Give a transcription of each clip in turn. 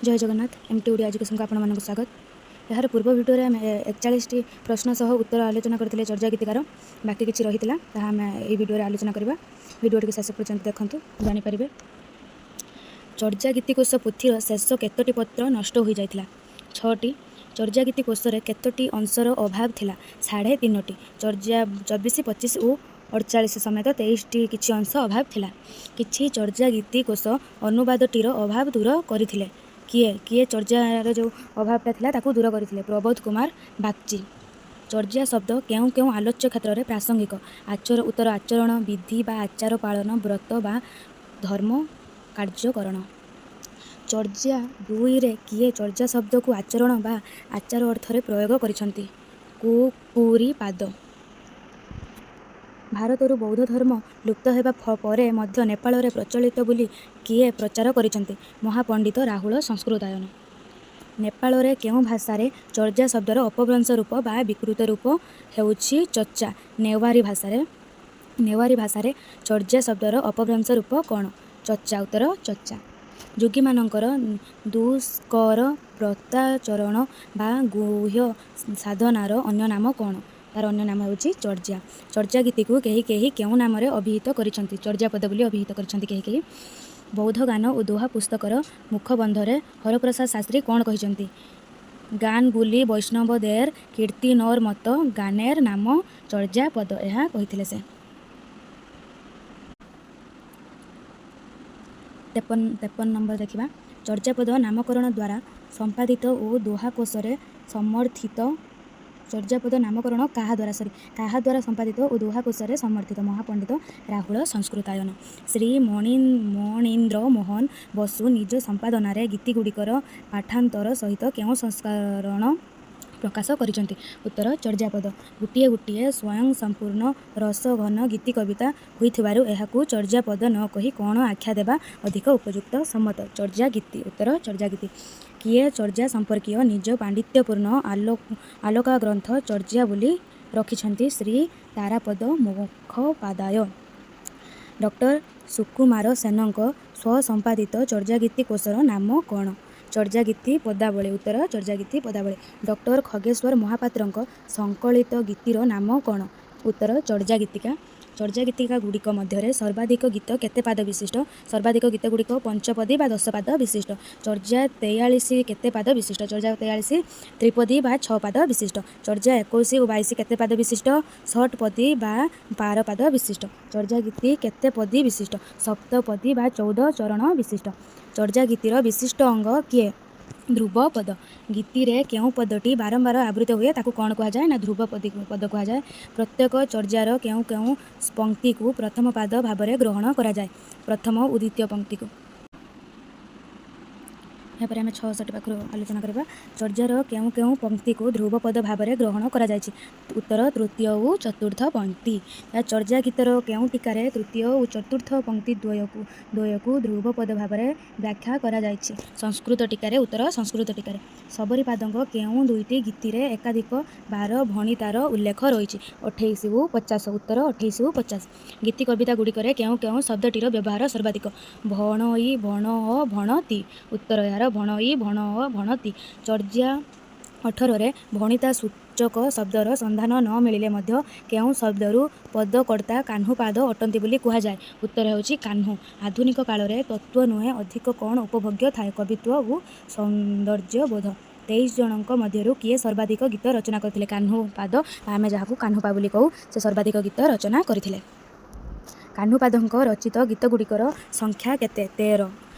ଜୟ Jagannath. Empty Odia ଏଜୁକେସନକୁ ଆପଣମାନଙ୍କୁ ସ୍ୱାଗତ। ଏହାର ପୂର୍ବ ଭିଡ଼ିଓରେ ଆମେ 41ଟି ପ୍ରଶ୍ନ ସହ ଉତ୍ତର ଆଲୋଚନା କରିଥିଲେ ଚର୍ଯା ଗୀତିକାର। ବାକି କିଛି ରହିଥିଲା, ତାହା ଆମେ ଏହି ଭିଡ଼ିଓରେ ଆଲୋଚନା କରିବା। ଭିଡ଼ିଓଟିକୁ ଶେଷ ପର୍ଯ୍ୟନ୍ତ ଦେଖନ୍ତୁ, ଜାଣିପାରିବେ। ଚର୍ଯା ଗୀତିକୋଷ ପୋଥିର ଶେଷ କେତୋଟି ପତ୍ର ନଷ୍ଟ ହୋଇଯାଇଥିଲା? ଛଅଟି। ଚର୍ଯା ଗୀତି କୋଷରେ କେତୋଟି ଅଂଶର ଅଭାବ ଥିଲା? 3.5ଟି। ଚର୍ଯା 24, 25 ଓ 48 ସମେତ 23ଟି କିଛି ଅଂଶ ଅଭାବ ଥିଲା। କିଛି ଚର୍ଯା ଗୀତି କୋଷ ଅନୁବାଦଟିର ଅଭାବ ଦୂର କରିଥିଲେ କିଏ? କିଏ ଚର୍ଯାର ଯେଉଁ ଅଭାବଟା ଥିଲା ତାକୁ ଦୂର କରିଥିଲେ? ପ୍ରବୋଧ କୁମାର ବାଗ୍ଚୀ। ଚର୍ଯା ଶବ୍ଦ କେଉଁ କେଉଁ ଆଲୋଚ୍ୟ କ୍ଷେତ୍ରରେ ପ୍ରାସଙ୍ଗିକ? ଆଚର ଉତ୍ତର ଆଚରଣ ବିଧି ବା ଆଚାର ପାଳନ, ବ୍ରତ ବା ଧର୍ମ କାର୍ଯ୍ୟକରଣ। ଚର୍ଯା 2ରେ କିଏ ଚର୍ଯା ଶବ୍ଦକୁ ଆଚରଣ ବା ଆଚାର ଅର୍ଥରେ ପ୍ରୟୋଗ କରିଛନ୍ତି? କୁକ୍କୁରୀପାଦ। ଭାରତରୁ ବୌଦ୍ଧ ଧର୍ମ ଲୁପ୍ତ ହେବା ପରେ ମଧ୍ୟ ନେପାଳରେ ପ୍ରଚଳିତ ବୋଲି କିଏ ପ୍ରଚାର କରିଛନ୍ତି? ମହାପଣ୍ଡିତ ରାହୁଳ ସଂସ୍କୃତାୟନ। ନେପାଳରେ କେଉଁ ଭାଷାରେ ଚର୍ଯା ଶବ୍ଦର ଅପଭ୍ରଂଶ ରୂପ ବା ବିକୃତ ରୂପ ହେଉଛି ଚଚ୍ଚା? ନେୱାରୀ ଭାଷାରେ। ନେୱାରୀ ଭାଷାରେ ଚର୍ଯା ଶବ୍ଦର ଅପଭ୍ରଂଶ ରୂପ କ'ଣ? ଚଚ୍ଚା। ଉତ୍ତର ଚଚ୍ଚା। ଯୋଗୀମାନଙ୍କର ଦୁଷ୍କର ବ୍ରତାଚରଣ ବା ଗୁହ୍ୟ ସାଧନାର ଅନ୍ୟ ନାମ କ'ଣ? ତାର ଅନ୍ୟ ନାମ ହେଉଛି ଚର୍ଯା। ଚର୍ଯା ଗୀତିକୁ କେହି କେହି କେଉଁ ନାମରେ ଅଭିହିତ କରିଛନ୍ତି? ଚର୍ଯାପଦ ବୋଲି ଅଭିହିତ କରିଛନ୍ତି କେହି କେହି। ବୌଦ୍ଧ ଗାନ ଓ ଦୋହା ପୁସ୍ତକର ମୁଖବନ୍ଧରେ ହରପ୍ରସାଦ ଶାସ୍ତ୍ରୀ କ'ଣ କହିଛନ୍ତି? ଗାନଗୁଲି ବୈଷ୍ଣବଦେର କୀର୍ତ୍ତନୋର ମତ ଗାନେର ନାମ ଚର୍ଯାପଦ, ଏହା କହିଥିଲେ ସେ। 53 ନମ୍ବର ଦେଖିବା। ଚର୍ଯାପଦ ନାମକରଣ ଦ୍ୱାରା ସମ୍ପାଦିତ ଓ ଦୋହାକୋଷରେ ସମର୍ଥିତ। ଚର୍ଯାପଦ ନାମକରଣ କାହା ଦ୍ୱାରା, ସରି, କାହା ଦ୍ୱାରା ସମ୍ପାଦିତ ଓ ଦୋହାକୋଷରେ ସମର୍ଥିତ? ମହାପଣ୍ଡିତ ରାହୁଳ ସଂସ୍କୃତାୟନ। ଶ୍ରୀ ମଣୀନ୍ଦ୍ର ମୋହନ ବସୁ ନିଜ ସମ୍ପାଦନାରେ ଗୀତିଗୁଡ଼ିକର ପାଠାନ୍ତର ସହିତ କେଉଁ ସଂସ୍କରଣ ପ୍ରକାଶ କରିଛନ୍ତି? ଉତ୍ତର ଚର୍ଯାପଦ। ଗୋଟିଏ ଗୋଟିଏ ସ୍ୱୟଂସମ୍ପୂର୍ଣ୍ଣ ରସଘନ ଗୀତିକବିତା ହୋଇଥିବାରୁ ଏହାକୁ ଚର୍ଯାପଦ ନ କହି କ'ଣ ଆଖ୍ୟା ଦେବା ଅଧିକ ଉପଯୁକ୍ତ ସମ୍ମତ? ଚର୍ଯାଗୀତି। ଉତ୍ତର ଚର୍ଯାଗୀତି। କିଏ ଚର୍ଯା ସମ୍ପର୍କୀୟ ନିଜ ପାଣ୍ଡିତ୍ୟପୂର୍ଣ୍ଣ ଆଲୋକାଗ୍ରନ୍ଥ ଚର୍ଯାବଳୀ ରଖିଛନ୍ତି? ଶ୍ରୀ ତାରାପଦ ମୁଖୋପାଧ୍ୟାୟ। ଡକ୍ଟର ସୁକୁମାର ସେନଙ୍କ ସ୍ୱସମ୍ପାଦିତ ଚର୍ଯାଗୀତି କୋଷର ନାମ କ'ଣ? ଚର୍ଯାଗୀତି ପଦାବଳୀ। ଉତ୍ତର ଚର୍ଯାଗୀତି ପଦାବଳୀ। ଡକ୍ଟର ଖଗେଶ୍ୱର ମହାପାତ୍ରଙ୍କ ସଂକଳିତ ଗୀତିର ନାମ କ'ଣ? ଉତ୍ତର ଚର୍ଯାଗୀତିକା। ଚର୍ଯାଗୀତିକା ଗୁଡ଼ିକ ମଧ୍ୟରେ ସର୍ବାଧିକ ଗୀତ କେତେ ପାଦ ବିଶିଷ୍ଟ? ସର୍ବାଧିକ ଗୀତ ଗୁଡ଼ିକ ପଞ୍ଚପଦୀ ବା 10 ପାଦ ବିଶିଷ୍ଟ। ଚର୍ଯା 43 କେତେ ପାଦ ବିଶିଷ୍ଟ? ଚର୍ଯା 43 ତ୍ରିପଦୀ ବା 6 ପାଦ ବିଶିଷ୍ଟ। ଚର୍ଯା 21 ଓ 22 କେତେ ପାଦ ବିଶିଷ୍ଟ? ଷଟପଦୀ ବା 12 ପାଦ ବିଶିଷ୍ଟ। ଚର୍ଯାଗୀତି କେତେ ପଦୀ ବିଶିଷ୍ଟ? ସପ୍ତପଦୀ ବା 14 ଚରଣ ବିଶିଷ୍ଟ। ଚର୍ଯାଗୀତିର ବିଶିଷ୍ଟ ଅଙ୍ଗ କିଏ? ଧ୍ରୁବପଦ। ଗୀତିରେ କେଉଁ ପଦଟି ବାରମ୍ବାର ଆବୃତ୍ତ ହୁଏ ତାକୁ କ'ଣ କୁହାଯାଏ? ନା ଧ୍ରୁବପଦୀ ପଦ କୁହାଯାଏ। ପ୍ରତ୍ୟେକ ଚର୍ଯାର କେଉଁ କେଉଁ ପଂକ୍ତିକୁ ପ୍ରଥମ ପାଦ ଭାବରେ ଗ୍ରହଣ କରାଯାଏ? ପ୍ରଥମ ଓ ଦ୍ୱିତୀୟ ପଂକ୍ତିକୁ। ଏହାପରେ ଆମେ 66 ପାଖରୁ ଆଲୋଚନା କରିବା। ଚର୍ଯାର କେଉଁ କେଉଁ ପଂକ୍ତିକୁ ଧ୍ରୁବପଦ ଭାବରେ ଗ୍ରହଣ କରାଯାଇଛି? ଉତ୍ତର ତୃତୀୟ ଓ ଚତୁର୍ଥ ପଂକ୍ତି। ଚର୍ଯା ଗୀତର କେଉଁ ଟୀକାରେ ତୃତୀୟ ଓ ଚତୁର୍ଥ ପଂକ୍ତି ଦ୍ୱୟକୁ ଧ୍ରୁବପଦ ଭାବରେ ବ୍ୟାଖ୍ୟା କରାଯାଇଛି? ସଂସ୍କୃତ ଟୀକାରେ। ଉତ୍ତର ସଂସ୍କୃତ ଟୀକାରେ। ଶବରୀପାଦଙ୍କ କେଉଁ ଦୁଇଟି ଗୀତିରେ ଏକାଧିକ ବାର ଭଣିତାର ଉଲ୍ଲେଖ ରହିଛି? 28 ଓ 50। ଉତ୍ତର 28 ଓ 50। ଗୀତି କବିତା ଗୁଡ଼ିକରେ କେଉଁ କେଉଁ ଶବ୍ଦଟିର ବ୍ୟବହାର ସର୍ବାଧିକ? ଭଣଇ, ଭଣଅ, ଭଣତି। ଉତ୍ତର ଏହାର ଭଣଇ, ଭଣଅ, ଭଣତି। ଚର୍ଯା 18ରେ ଭଣିତା ସୂଚକ ଶବ୍ଦର ସନ୍ଧାନ ନ ମିଳିଲେ ମଧ୍ୟ କେଉଁ ଶବ୍ଦରୁ ପଦକର୍ତ୍ତା କାହ୍ନୁପାଦ ଅଟନ୍ତି ବୋଲି କୁହାଯାଏ? ଉତ୍ତର ହେଉଛି କାହ୍ନୁ। ଆଧୁନିକ କାଳରେ ତତ୍ତ୍ୱ ନୁହେଁ ଅଧିକ କ'ଣ ଉପଭୋଗ୍ୟ ଥାଏ? କବିତ୍ୱ ଓ ସୌନ୍ଦର୍ଯ୍ୟବୋଧ। 23 ଜଣଙ୍କ ମଧ୍ୟରୁ କିଏ ସର୍ବାଧିକ ଗୀତ ରଚନା କରିଥିଲେ? କାହ୍ନୁପାଦ ବା ଆମେ ଯାହାକୁ କାହ୍ନୁପା ବୋଲି କହୁ, ସେ ସର୍ବାଧିକ ଗୀତ ରଚନା କରିଥିଲେ। କାହ୍ନୁପାଦଙ୍କ ରଚିତ ଗୀତଗୁଡ଼ିକର ସଂଖ୍ୟା କେତେ? 13।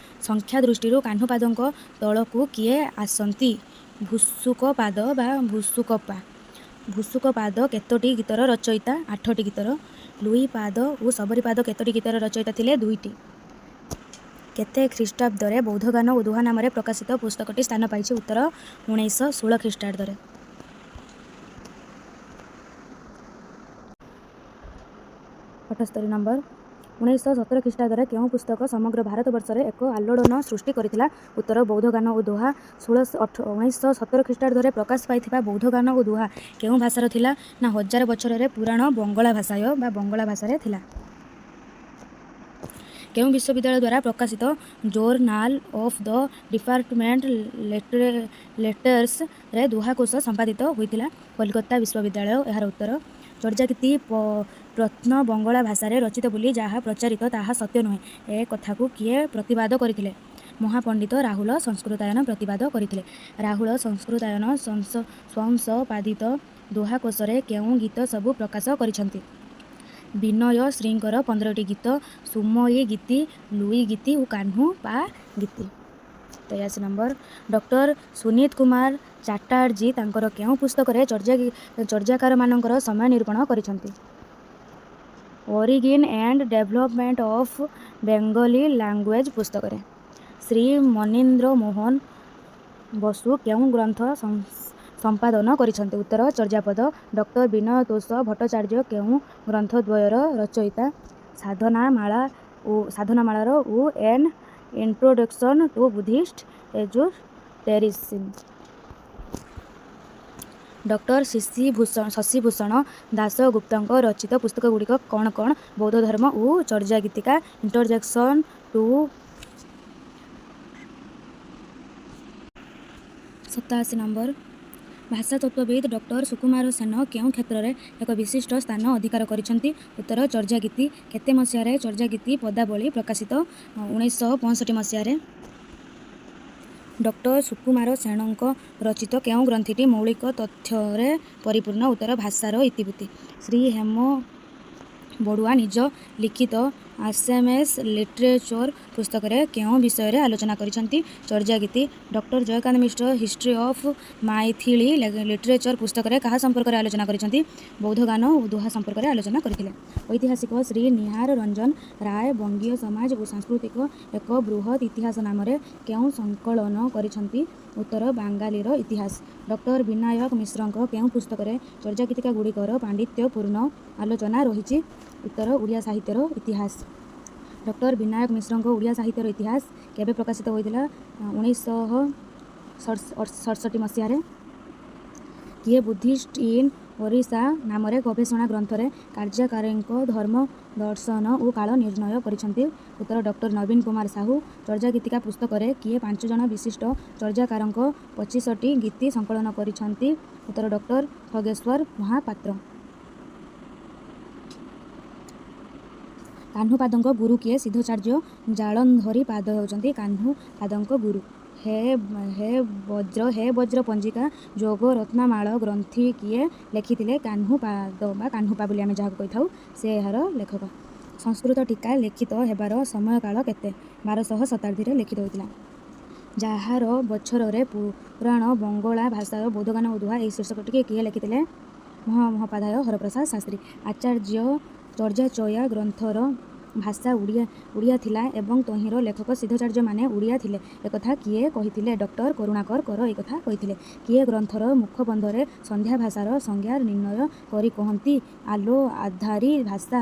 ସଂଖ୍ୟା ଦୃଷ୍ଟିରୁ କାହ୍ନୁପାଦଙ୍କ ତଳକୁ କିଏ ଆସନ୍ତି? ଭୁସୁକପାଦ ବା ଭୁସୁକପା। ଭୁସୁକପାଦ କେତୋଟି ଗୀତର ରଚୟିତା? 8ଟି ଗୀତର। ଲୁଇପାଦ ଓ ଶବରୀପାଦ କେତୋଟି ଗୀତର ରଚୟିତା ଥିଲେ? 2ଟି। କେତେ ଖ୍ରୀଷ୍ଟାବ୍ଦରେ ବୌଦ୍ଧଗାନ ଓ ଦୋହା ନାମରେ ପ୍ରକାଶିତ ପୁସ୍ତକଟି ସ୍ଥାନ ପାଇଛି? ଉତ୍ତର 1916 ଖ୍ରୀଷ୍ଟାବ୍ଦରେ। 78 ନମ୍ବର। 1917 ଖ୍ରୀଷ୍ଟାବ୍ଦରେ କେଉଁ ପୁସ୍ତକ ସମଗ୍ର ଭାରତବର୍ଷରେ ଏକ ଆଲୋଡ଼ନ ସୃଷ୍ଟି କରିଥିଲା? ଉତ୍ତର ବୌଦ୍ଧଗାନ ଓ ଦୋହା। 1917 ଖ୍ରୀଷ୍ଟାବ୍ଦରେ ପ୍ରକାଶ ପାଇଥିବା ବୌଦ୍ଧଗାନ ଓ ଦୋହା କେଉଁ ଭାଷାର ଥିଲା? ନା ହଜାର ବଛରେର ପୁରାଣ ବଙ୍ଗଳା ଭାଷାୟ ବା ବଙ୍ଗଳା ଭାଷାରେ ଥିଲା। କେଉଁ ବିଶ୍ୱବିଦ୍ୟାଳୟ ଦ୍ୱାରା ପ୍ରକାଶିତ ଜୋର୍ନାଲ ଅଫ୍ the department ଲେଟର୍ସରେ ଦୋହାକୋଷ ସମ୍ପାଦିତ ହୋଇଥିଲା? କଲିକତା ବିଶ୍ୱବିଦ୍ୟାଳୟ ଏହାର ଉତ୍ତର। ଚର୍ଯାଗୀତି ପ୍ରତ୍ନ ବଙ୍ଗଳା ଭାଷାରେ ରଚିତ ବୋଲି ଯାହା ପ୍ରଚାରିତ, ତାହା ସତ୍ୟ ନୁହେଁ, ଏ କଥାକୁ କିଏ ପ୍ରତିବାଦ କରିଥିଲେ? ମହାପଣ୍ଡିତ ରାହୁଲ ସଂସ୍କୃତାୟନ ପ୍ରତିବାଦ କରିଥିଲେ। ରାହୁଲ ସଂସ୍କୃତାୟନ ସ୍ୱସମ୍ପାଦିତ ଦୋହାକୋଷରେ କେଉଁ ଗୀତ ସବୁ ପ୍ରକାଶ କରିଛନ୍ତି? ବିନୟ ଶ୍ରୀଙ୍କର 15ଟି ଗୀତ, ସୁମୟୀ ଗୀତି, ଲୁଇ ଗୀତି ଓ କାହ୍ନୁ ପା ଗୀତି। 83 ନମ୍ବର, ଡକ୍ଟର ସୁନୀତ କୁମାର ଚାଟାର୍ଜୀ ତାଙ୍କର କେଉଁ ପୁସ୍ତକରେ ଚର୍ଯାକାରମାନଙ୍କର ସମୟ ନିରୂପଣ କରିଛନ୍ତି? Origin and Development of Bengali Language ପୁସ୍ତକରେ। ଶ୍ରୀ ମନୀନ୍ଦ୍ର ମୋହନ ବସୁ କେଉଁ ଗ୍ରନ୍ଥ ସମ୍ପାଦନ କରିଛନ୍ତି? ଉତ୍ତର, ଚର୍ଯାପଦ। ଡକ୍ଟର ବିନୟତୋଷ ଭଟ୍ଟାଚାର୍ଯ୍ୟ କେଉଁ ଗ୍ରନ୍ଥଦ୍ୱୟର ରଚୟିତା? ସାଧନାମାଳାର ଓ An Introduction to Buddhist Esotericism। Doctor Shashibhushan ଦାସଗୁପ୍ତଙ୍କ ରଚିତ ପୁସ୍ତକଗୁଡ଼ିକ କ'ଣ କ'ଣ? ବୌଦ୍ଧଧର୍ମ ଓ ଚର୍ଯାଗୀତିକା, ଇଣ୍ଟ୍ରୋଡକ୍ସନ୍ ଟୁ। 87 ନମ୍ବର, ଭାଷାତତ୍ତ୍ୱବିତ୍ ଡକ୍ଟର ସୁକୁମାର ସେନ କେଉଁ କ୍ଷେତ୍ରରେ ଏକ ବିଶିଷ୍ଟ ସ୍ଥାନ ଅଧିକାର କରିଛନ୍ତି? ଉତ୍ତର, ଚର୍ଯାଗୀତି। କେତେ ମସିହାରେ ଚର୍ଯାଗୀତି ପଦାବଳୀ ପ୍ରକାଶିତ? 1965 ମସିହାରେ। ଡକ୍ଟର ସୁକୁମାର ସେନଙ୍କ ରଚିତ କେଉଁ ଗ୍ରନ୍ଥଟି ମୌଳିକ ତଥ୍ୟରେ ପରିପୂର୍ଣ୍ଣ? ଉତ୍ତର, ଭାଷାର ଇତିବୃତ୍ତି। ଶ୍ରୀ ହେମ ବଡ଼ୁଆ ନିଜ ଲିଖିତ ଆସାମୀଜ ଲିଟରେଚର ପୁସ୍ତକରେ କେଉଁ ବିଷୟରେ ଆଲୋଚନା କରିଛନ୍ତି? ଚର୍ଯାଗୀତି। Doctor Jayakanta Mishra history of Maithili literature ପୁସ୍ତକରେ କାହା ସମ୍ପର୍କରେ ଆଲୋଚନା କରିଛନ୍ତି? ବୌଦ୍ଧଗାନ ଓ ଦୋହା ସମ୍ପର୍କରେ ଆଲୋଚନା କରିଥିଲେ। ଐତିହାସିକ ଶ୍ରୀ ନୀହାର ରଞ୍ଜନ ରାୟ ବଙ୍ଗୀୟ ସମାଜ ଓ ସଂସ୍କୃତିର ଏକ ବୃହତ୍ ଇତିହାସ ନାମରେ କେଉଁ ସଂକଳନ କରିଛନ୍ତି? ଉତ୍ତର, ବାଙ୍ଗାଲୀର ଇତିହାସ। ଡକ୍ଟର ବିନାୟକ ମିଶ୍ରଙ୍କ କେଉଁ ପୁସ୍ତକରେ ଚର୍ଯାଗୀତିକାଗୁଡ଼ିକର ପାଣ୍ଡିତ୍ୟପୂର୍ଣ୍ଣ ଆଲୋଚନା ରହିଛି? ଉତ୍ତର, ଓଡ଼ିଆ ସାହିତ୍ୟର ଇତିହାସ। ଡକ୍ଟର ବିନାୟକ ମିଶ୍ରଙ୍କ ଓଡ଼ିଆ ସାହିତ୍ୟର ଇତିହାସ କେବେ ପ୍ରକାଶିତ ହୋଇଥିଲା? 1967 ମସିହାରେ। କିଏ ବୁଦ୍ଧିଷ୍ଟ ଇନ୍ ଓଡ଼ିଶା ନାମରେ ଗବେଷଣା ଗ୍ରନ୍ଥରେ ଚର୍ଯାକାରଙ୍କ ଧର୍ମ, ଦର୍ଶନ ଓ କାଳ ନିର୍ଣ୍ଣୟ କରିଛନ୍ତି? ଉତ୍ତର, ଡକ୍ଟର ନବୀନ କୁମାର ସାହୁ। ଚର୍ଯାଗୀତିକା ପୁସ୍ତକରେ କିଏ ପାଞ୍ଚଜଣ ବିଶିଷ୍ଟ ଚର୍ଯାକାରଙ୍କ 25ଟି ଗୀତି ସଂକଳନ କରିଛନ୍ତି? ଉତ୍ତର, ଡକ୍ଟର ଖଗେଶ୍ୱର ମହାପାତ୍ର। କାହ୍ନୁପାଦଙ୍କ ଗୁରୁ କିଏ? ସିଦ୍ଧାଚାର୍ଯ୍ୟ ଜାଳନ୍ଧରୀ ପାଦ ହେଉଛନ୍ତି କାହ୍ନୁପାଦଙ୍କ ଗୁରୁ। ହେ ବଜ୍ର ପଞ୍ଜିକା ଯୋଗ ରତ୍ନମାଳା ଗ୍ରନ୍ଥଟି କିଏ ଲେଖିଥିଲେ? କାହ୍ନୁପାଦ ବା କାହ୍ନୁପା ବୋଲି ଆମେ ଯାହାକୁ କହିଥାଉ, ସେ ଏହାର ଲେଖକ। ସଂସ୍କୃତ ଟୀକା ଲିଖିତ ହେବାର ସମୟକାଳ କେତେ? 12ଶହ ଶତାବ୍ଦୀରେ ଲିଖିତ ହୋଇଥିଲା। ଯାହାର ବଛରରେ ପୁରାଣ ବଙ୍ଗଳା ଭାଷାର ବୌଦ୍ଧଗାନ ଓ ଦୋହା, ଏହି ଶୀର୍ଷକଟି କିଏ ଲେଖିଥିଲେ? ମହାମହୋପାଧ୍ୟାୟ ହରପ୍ରସାଦ ଶାସ୍ତ୍ରୀ। ଆଚାର୍ଯ୍ୟ ଚର୍ଯାଚୟା ଗ୍ରନ୍ଥର ଭାଷା ଓଡ଼ିଆ ଥିଲା ଏବଂ ତହିଁର ଲେଖକ ସିଦ୍ଧାଚାର୍ଯ୍ୟମାନେ ଓଡ଼ିଆ ଥିଲେ, ଏକଥା କିଏ କହିଥିଲେ? ଡକ୍ଟର କରୁଣାକର କର ଏକଥା କହିଥିଲେ। କିଏ ଗ୍ରନ୍ଥର ମୁଖବନ୍ଧରେ ସନ୍ଧ୍ୟା ଭାଷାର ସଂଜ୍ଞା ନିର୍ଣ୍ଣୟ କରି କହନ୍ତି, ଆଲୋ ଆଧାରୀ ଭାଷା?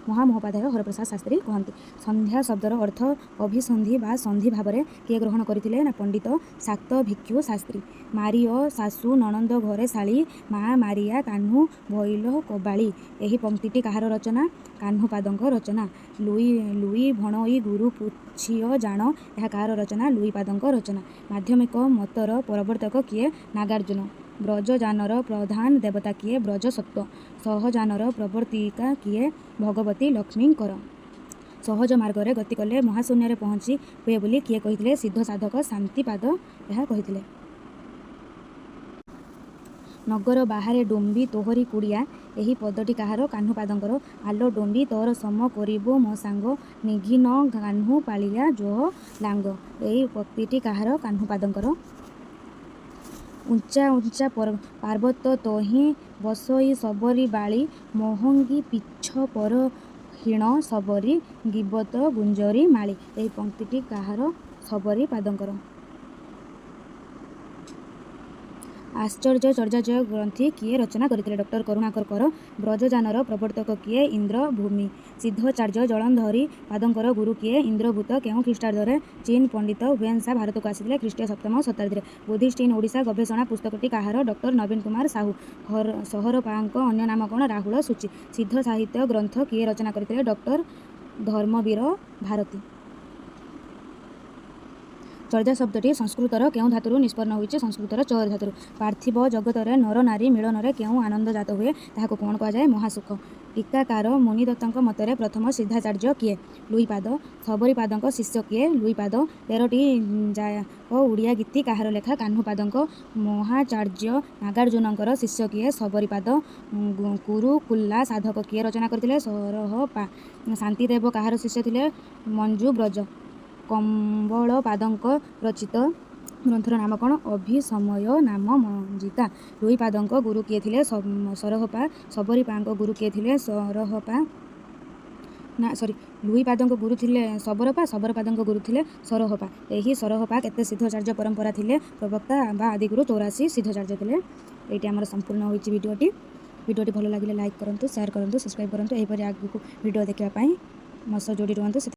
ମହାମହୋପାଧ୍ୟାୟ ହରପ୍ରସାଦ ଶାସ୍ତ୍ରୀ କହନ୍ତି। ସନ୍ଧ୍ୟା ଶବ୍ଦର ଅର୍ଥ ଅଭିସନ୍ଧି ବା ସନ୍ଧି ଭାବରେ କିଏ ଗ୍ରହଣ କରିଥିଲେ ନା ପଣ୍ଡିତ ଶାକ୍ତଭିକ୍ଷୁ ଶାସ୍ତ୍ରୀ। ମାରିଅ ଶାଶୁ ନଣନ୍ଦ ଘରେ ଶାଳୀ, ମା ମାରିଆ କାହ୍ନୁ ଭଇଲ କବାଳୀ, ଏହି ପଂକ୍ତିଟି କାହାର ରଚନା? କାହ୍ନୁପାଦଙ୍କ ରଚନା। ଲୁଇ ଲୁଇ ଭଣଇ ଗୁରୁ ପୁଛିଅ ଜାଣ, ଏହା କାହାର ରଚନା? ଲୁଇପାଦଙ୍କ ରଚନା। ମାଧ୍ୟମିକ ମତର ପ୍ରବର୍ତ୍ତକ କିଏ? ନାଗାର୍ଜୁନ। ବ୍ରଜଯାନର ପ୍ରଧାନ ଦେବତା କିଏ? ବ୍ରଜସତ୍ତ୍ୱ। ସହଜଯାନର ପ୍ରବର୍ତ୍ତିକା କିଏ? ଭଗବତୀ ଲକ୍ଷ୍ମୀଙ୍କର। ସହଜ ମାର୍ଗରେ ଗତି କଲେ ମହାଶୂନ୍ୟରେ ପହଞ୍ଚି ହୁଏ ବୋଲି କିଏ କହିଥିଲେ? ସିଦ୍ଧ ସାଧକ ଶାନ୍ତିପାଦ ଏହା କହିଥିଲେ। ନଗର ବାହାରେ ଡୋମ୍ବି ତୋହରି କୁଡ଼ିଆ, ଏହି ପଦଟି କାହାର? କାହ୍ନୁପାଦଙ୍କର। ଆଲୋ ଡୋମ୍ବି ତୋର ସମ କରିବୁ ମୋ ସାଙ୍ଗ, ନିଘିଣ କାହ୍ନୁ ପାଳିଆ ଯୋହ ଲାଙ୍ଗ, ଏହି ପଂକ୍ତିଟି କାହାର? କାହ୍ନୁପାଦଙ୍କର। ଉଞ୍ଚା ଉଞ୍ଚା ପାର୍ବତ ତହିଁ ବସଇ ଶବରୀ ବାଳୀ, ମହଙ୍ଗି ପିଛ ପରହୀଣ ଶବରୀ ଗିବତ ଗୁଞ୍ଜରୀ ମାଳୀ, ଏହି ପଂକ୍ତିଟି କାହାର? ଶବରୀ ପାଦଙ୍କର। ଆଚାର୍ଯ୍ୟ ଚର୍ଯାଚୟ ଗ୍ରନ୍ଥଟି କିଏ ରଚନା କରିଥିଲେ? ଡକ୍ଟର କରୁଣାକର କର। ବ୍ରଜଯାନର ପ୍ରବର୍ତ୍ତକ କିଏ? ଇନ୍ଦ୍ରଭୂମି। ସିଦ୍ଧାଚାର୍ଯ୍ୟ ଜଳନ୍ଧରୀ ପାଦଙ୍କର ଗୁରୁ କିଏ? ଇନ୍ଦ୍ରଭୂତ। କେଉଁ ଖ୍ରୀଷ୍ଟାବ୍ଦରେ ଚୀନ ପଣ୍ଡିତ ହୁଏନସାଂ ଭାରତକୁ ଆସିଥିଲେ? ଖ୍ରୀଷ୍ଟୀୟ ସପ୍ତମ ଶତାବ୍ଦୀରେ। ବୁଦ୍ଧିଷ୍ଟ ଇନ୍ ଓଡ଼ିଶା ଗବେଷଣା ପୁସ୍ତକଟି କାହାର? ଡକ୍ଟର ନବୀନ କୁମାର ସାହୁ। ସହରପାଙ୍କ ଅନ୍ୟ ନାମ କ'ଣ? ରାହୁଳ ସୂଚୀ। ସିଦ୍ଧ ସାହିତ୍ୟ ଗ୍ରନ୍ଥ କିଏ ରଚନା କରିଥିଲେ? ଡକ୍ଟର ଧର୍ମବୀର ଭାରତୀ। ଚର୍ଯା ଶବ୍ଦଟି ସଂସ୍କୃତର କେଉଁ ଧାତୁରୁ ନିଷ୍ପନ୍ନ ହୋଇଛି? ସଂସ୍କୃତର ଚର୍ ଧାତୁରୁ। ପାର୍ଥିବ ଜଗତରେ ନର ନାରୀ ମିଳନରେ କେଉଁ ଆନନ୍ଦ ଜାତ ହୁଏ, ତାହାକୁ କ'ଣ କୁହାଯାଏ? ମହାସୁଖ। ଟୀକାକାର ମୁନିଦତ୍ତଙ୍କ ମତରେ ପ୍ରଥମ ସିଦ୍ଧାଚାର୍ଯ୍ୟ କିଏ? ଲୁଇପାଦ। ଶବରୀପାଦଙ୍କ ଶିଷ୍ୟ କିଏ? ଲୁଇପାଦ। 13ଟି ଯାକ ଓଡ଼ିଆ ଗୀତି କାହାର ଲେଖା? କାହ୍ନୁପାଦଙ୍କ। ମହାଚାର୍ଯ୍ୟ ନାଗାର୍ଜୁନଙ୍କର ଶିଷ୍ୟ କିଏ? ଶବରୀପାଦ। କୁରୁକୁଲ୍ଲା ସାଧକ କିଏ ରଚନା କରିଥିଲେ? ସରହପା। ଶାନ୍ତିଦେବ କାହାର ଶିଷ୍ୟ ଥିଲେ? ମଞ୍ଜୁବ୍ରଜ। କମ୍ବଳପାଦଙ୍କ ରଚିତ ଗ୍ରନ୍ଥର ନାମ କ'ଣ? ଅଭିସମୟ ନାମ ମଞ୍ଜିତା। ଲୁଇପାଦଙ୍କ ଗୁରୁ କିଏ ଥିଲେ? ସରହପା। ଶବରୀପାଙ୍କ ଗୁରୁ କିଏ ଥିଲେ? ସରହପା। ନା, ସରି, ଲୁଇପାଦଙ୍କ ଗୁରୁ ଥିଲେ ଶବରପା, ଶବରପାଦଙ୍କ ଗୁରୁ ଥିଲେ ସରହପା। ଏହି ସରହପା କେତେ ସିଦ୍ଧାଚାର୍ଯ୍ୟ ପରମ୍ପରା ଥିଲେ ପ୍ରବକ୍ତା ବା ଆଦିଗୁରୁ? 84 ସିଦ୍ଧାଚାର୍ଯ୍ୟ ଥିଲେ। ଏଇଠି ଆମର ସମ୍ପୂର୍ଣ୍ଣ ହୋଇଛି ଭିଡ଼ିଓଟି। ଭିଡ଼ିଓଟି ଭଲ ଲାଗିଲେ ଲାଇକ୍ କରନ୍ତୁ, ସେୟାର କରନ୍ତୁ, ସବସ୍କ୍ରାଇବ୍ କରନ୍ତୁ। ଏହିପରି ଆଗକୁ ଭିଡ଼ିଓ ଦେଖିବା ପାଇଁ ମୋ ସହ ଯୋଡ଼ି ରୁହନ୍ତୁ।